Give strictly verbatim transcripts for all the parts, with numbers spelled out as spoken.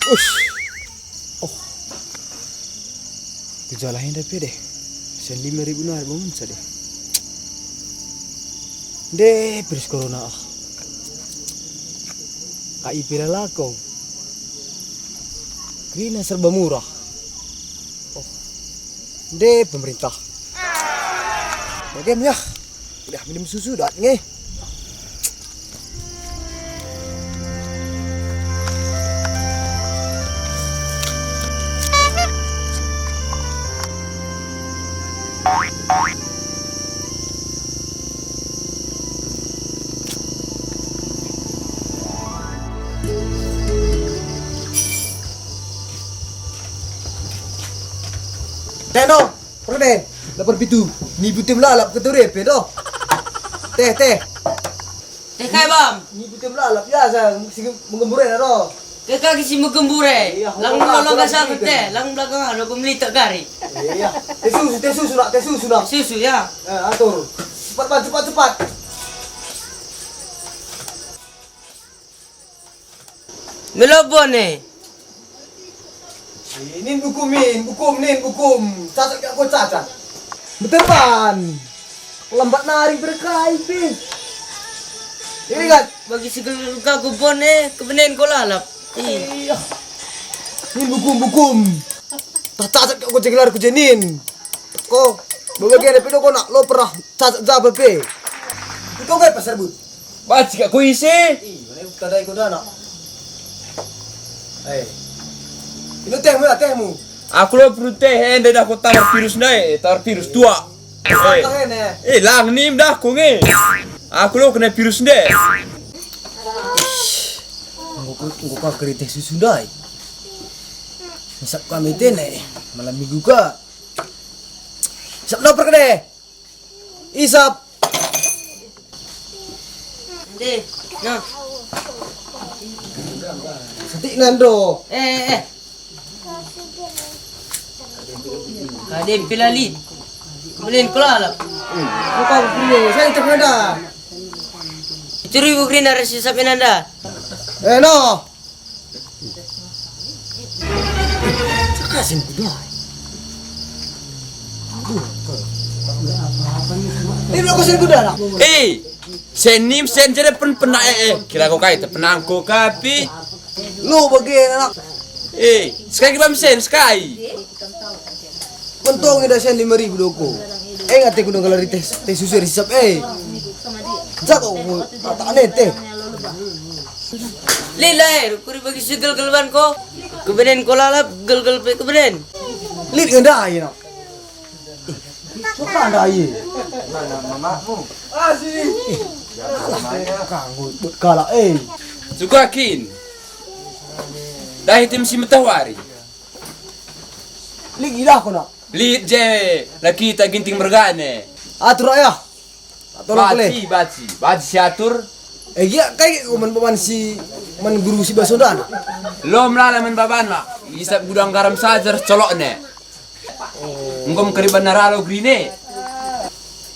Ush. Oh. Kujala enda pe deh. Sen lima ribu nari bangunca deh. Ndeh virus corona ah. Kai pe la lako. Kerina serba murah. Oh. Ndeh pemerintah. Bage me ah. Udah minum susu dat nge. Teh no, perden, lapor pitu. Nipu tim lalap ke tore pe doh. Teh, teh. Teh kai, Bam? Nipu tim lalap ya, saya si menggembure na doh. Ke kaki si menggembure. Iya, lang bukan, lo lo bukan gasa begitu. Teh, lang belakang anu pemelitek kari. Iya. Teh susu, teh susu nak, teh susu nak. Susu ya. Eh, atur. Cepat, Bam, cepat, cepat. Melo bone. Nin bukum, nin bukum, nin bukum. Cacat gak kau cacat. Betepan. Lambat nari berkai pe. Ini kan. Bagi segel ka ku bone, kebenen ko lalap. Ih. Iya. Nin bukum, bukum. Tak cacat gak kau jegelar ku jenin. Ko, bagi ada pido ko nak lo perah cacat jaba pe. Kau gak pasar bu. Banci kak kuise. Ih, mana tadai kau dana. Eh. Inu tehmu ya, tehmu. Aku lo perlu teh, eh, ndai dah kau tawar virus ndai, eh, tawar virus tua. Eh. Kau ene. Eh, lang nim dah kau nge. Aku lo kena virus ndai. Enggo ku, enggo ka keri teh susu ndai. Isap kami tene, malam minggu ka. Isap doper kede. Isap. Ende, nah. Setik nando. Eh, eh, eh. Kade pilali. Kemudian kulalap. Bukan pilih, saya tak ada. Itu ribu kerina resi sampai nanda. Eh, no. Cakasin kuda. Ini lo kosin kuda lah. Eh, senim sen jere pen pena eh, eh. Kira ko kai te penangko kapi. Lo bage anak. Eh, sekai kira sen sekai. Pentong ida sen lima ribu doko. Eh, ngate kuda ngalari teh teh susu risap eh. Jago tak ne teh. Lila, eh, kuri bagi segel-gel ban ko. Kebenen ko lalap, gel-gel pe kebenen. Lit ngendai no. Coba ndai. Mana mamamu? Ah, sini. Alah, kanggo buat kalak, eh. Juga kin. Dahi tim si metah wari. Lit idah ko nak. Lit je, la kita Ginting mergane. Atur ayah. Tolong kule. Baci, baci, baci si atur. Eh, gia kai ke man paman si man guru si basondan. Lo melala man baban mak. Isap gudang garam saja colokne. Enggo mekeriban naralo gerine.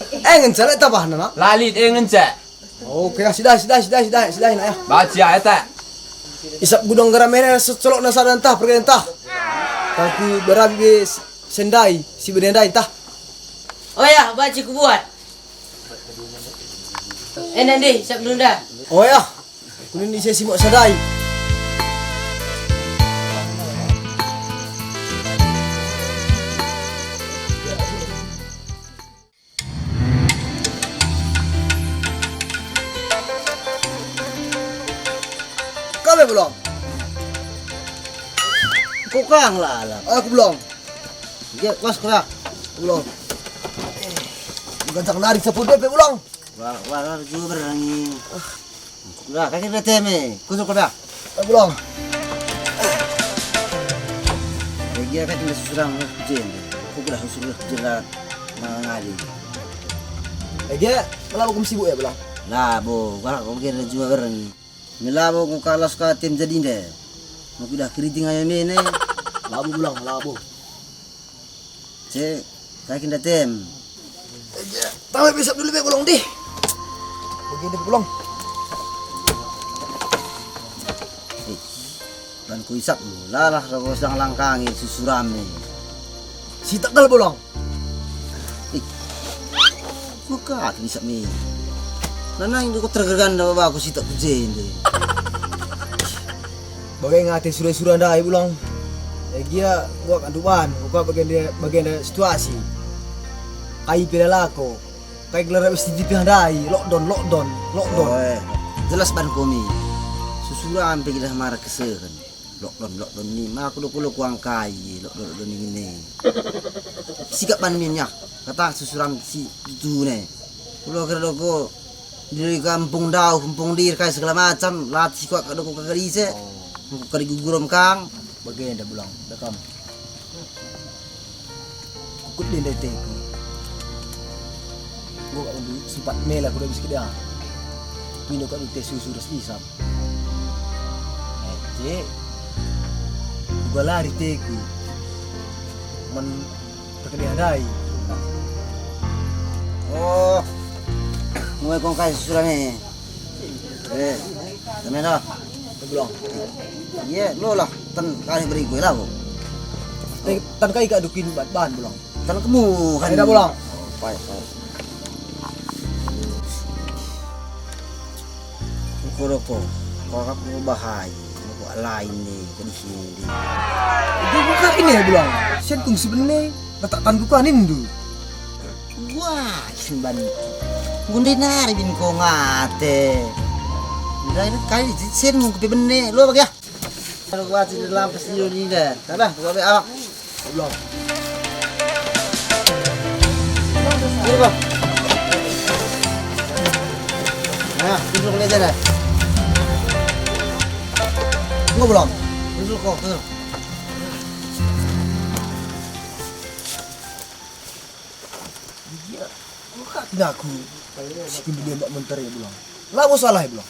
Eh, ngenca le tabahna mak. Lalit eh ngenca. Oke, ya, sidah, sidah, sidah, sidah, sidah, nak, ya. Baci ya, eta. Isap gudang garam ene secolokna sada ntah pergi ntah. Tapi berabi be sendai si bene ndai ntah. Oh ya, baci kubuat. Eh, nande, siap dulu dah. Oh ya, kunin ise si mok sadai. Kau be belum? Kau kang lah, lah. Aku belum. Dia kuas kau ya. Belum. Gancang narik sepuluh be belum. Wah, wah, wah, juga berangi. Lah, kaki bete me. Kusuk kau dah. Eh, belum. Eh, gia kaki udah susurang kucing. Aku udah susurang kucing lah. Nah, ngadi. Eh, gia, kenapa kamu sibuk ya, belum? Lah, bo, gua kau kira juga berangi. Melabo ku kalas ka tim jadinda. Mau kudah keriting ayo mene. Labo belum, labo. Ce, kai kinda tem. Tahu bisa dulu be bolong deh. Begini bolong. Kan kuisapmu, lalah lako sedang langkangi susuram e. Sitik kal, Bolong. Ih, kuga kin isap mi? Lanai enggo tergeganda baba ku sitik ku jende. Bage ngate sura-sura ndai, Bolong. E gia, gua kan tuban, gua bagenda, bagenda situasi. Kai pe la lako. Kai gelar bas T V ndai, lockdown, lockdown, lockdown. Oe, jelas ban kami. Susuram pe idah mara kesehen. Lockdown, lockdown ni, ma aku doko lo kuangkai, lockdown, lockdown ni ngene. Sikap ban min ya, kata susuram si tutu ne. Kulo kira doko, di kampung dauh, kampung dir, kai segala macam, lat sikap ka doko kagak ise. Oh. Engko kari gugurom kang. Bagenda, Bolong, da kam. Kukut denda teku. Enggo kak ndu sempat mela kuda bis keda. Pindo kak ndu teh susu ras isap. Ece. Kuga lari teku. Men perkede ndai. Oh. Mulai kong kai susuran e. Eh, temen ah. Belum. Iya, lo lah. Tan kai beri gue lah. Tan kai kak dukin bat ban belum. Tan kemu kan. Ada belum. Pai, pai. Ukur apa? Kau kap bahaya. Kau lain nih, ke di sini. Itu bukan ini ya belum. Sen kung sebenarnya. Letak tan bukan ini dulu. Wah, simban. Ngunde nari bin ko ngate. Ndai kai sen mung kepe bene, lo bagi ah. Kalau kuat di dalam pasti lo ninda. Tabah, gua be awak. Belum. Ini, Bang. Nah, duduk aja dah. Gua belum. Duduk kok, duduk. Iya, kok kak kena aku si Kimbelia Mbak Mentar ya, Bulang? Labo salah ya, Bulang?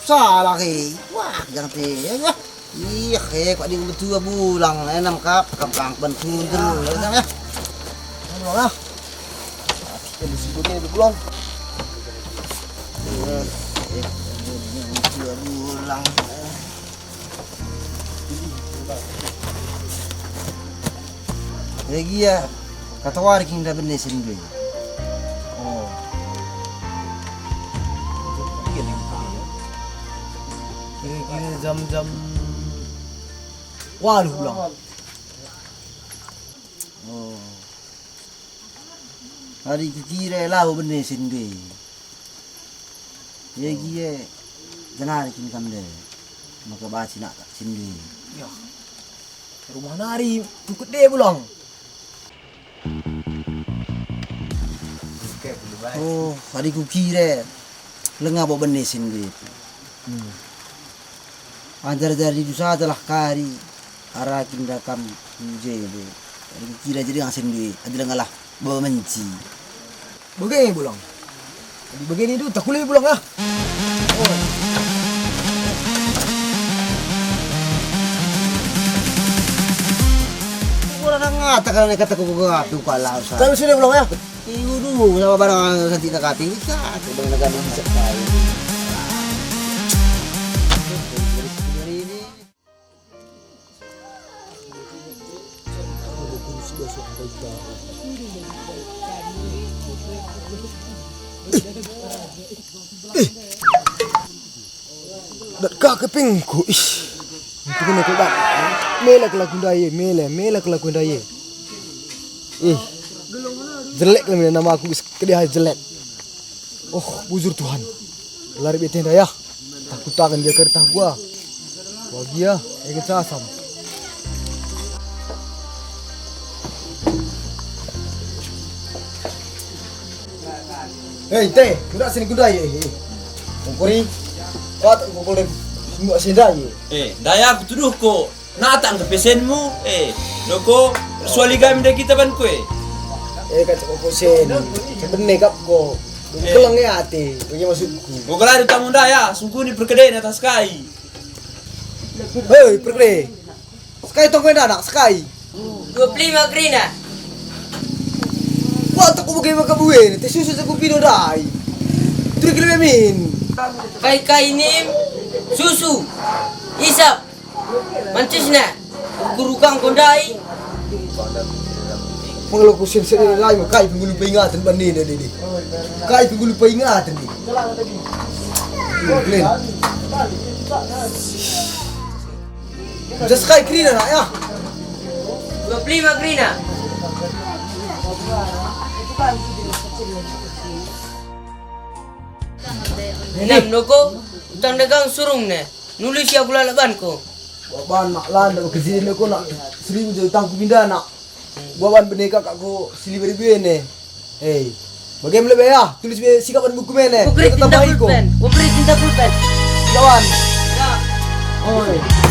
Salah, he. Wah, jangan te, ya, ya. Ih, he, kok dia betua, Bulang? Enam kap, kap kang ban sundel, ya, ya. Ya, Bulang, ah. Hati kan di sini, Bulang. Iya, eh, betua, Bulang. Regia, kata wari kin da bene sendiri. Oh. Iya, iya, iya. Kira-kira jam-jam waluh pulang. Oh. Hari kukira labo bene sendiri. Ia gia, jenari kin kam nde, maka banci nak tak sendiri. Yah, rumah nari, tukut deh pulang. Oh, adi kukira, langa bo bene sendiri. Hmm. Ajar-ajar didu sajalah kari, arakin da kam ku je be. Adi kukira jadi ngaseng dua, adi dengalah baba menci. Bage bulang. Adi bage nindu, tak kule bulang ah. Oh. Kurang ngata kalau kata ku kata ku kalah usah. Kalau sudah bulang ya. Ibu dulu sama barang santi nak kati. Bisa, coba negara bisa tahu. Eh, dat ka kepingku, ih. Untung aku dat. Mela kelaku ndai, mela, mela kelaku ndai. Ih. Jelek lah nama aku bis kedai jelek. Oh, bujur Tuhan. Lari bete ndai ah. Takutaken dia kertah gua. Wagia, egen sasam. Hei, te, kuda sini kuda ye. Kukuri, kuat kukuri semua sendai. Eh, ndai aku tuduh ko. Nata nge pesenmu, eh, loko, suali kami dari kita ban kue. Eh, kata koko sen, sebene kap ko. Eh. Keleng ya ate, bagi maksudku. Kau kelari tamu ndai ya, sungkuni perkede atas kai. Hei, perkede. Sekai tong kau anak, sekai. Dua puluh lima kerina. Wah, tak kubege maka bue, te susu aku pido ndai. Turi kilo min. Kai-kai nim, susu, isap. Mancis ne, guru kang kondai. Pengelo kusen seri rai kai penggulu peingaten bani ne dede. Kai penggulu peingaten ni. Klen. Just kai kerina nak ya. Dua puluh lima kerina. Enam noko, utang dagang surung ne. Nulis ya gula laban ko. Waban mak landa kejin ko nak seribu je utangku pindah nak. Waban bene kakak ko sili beri bene. Hei, bagaimana lebe ya? Tulis be sikapan buku mene. Buku tinta pulpen. Buku tinta pulpen. Kawan. Ya. Oi.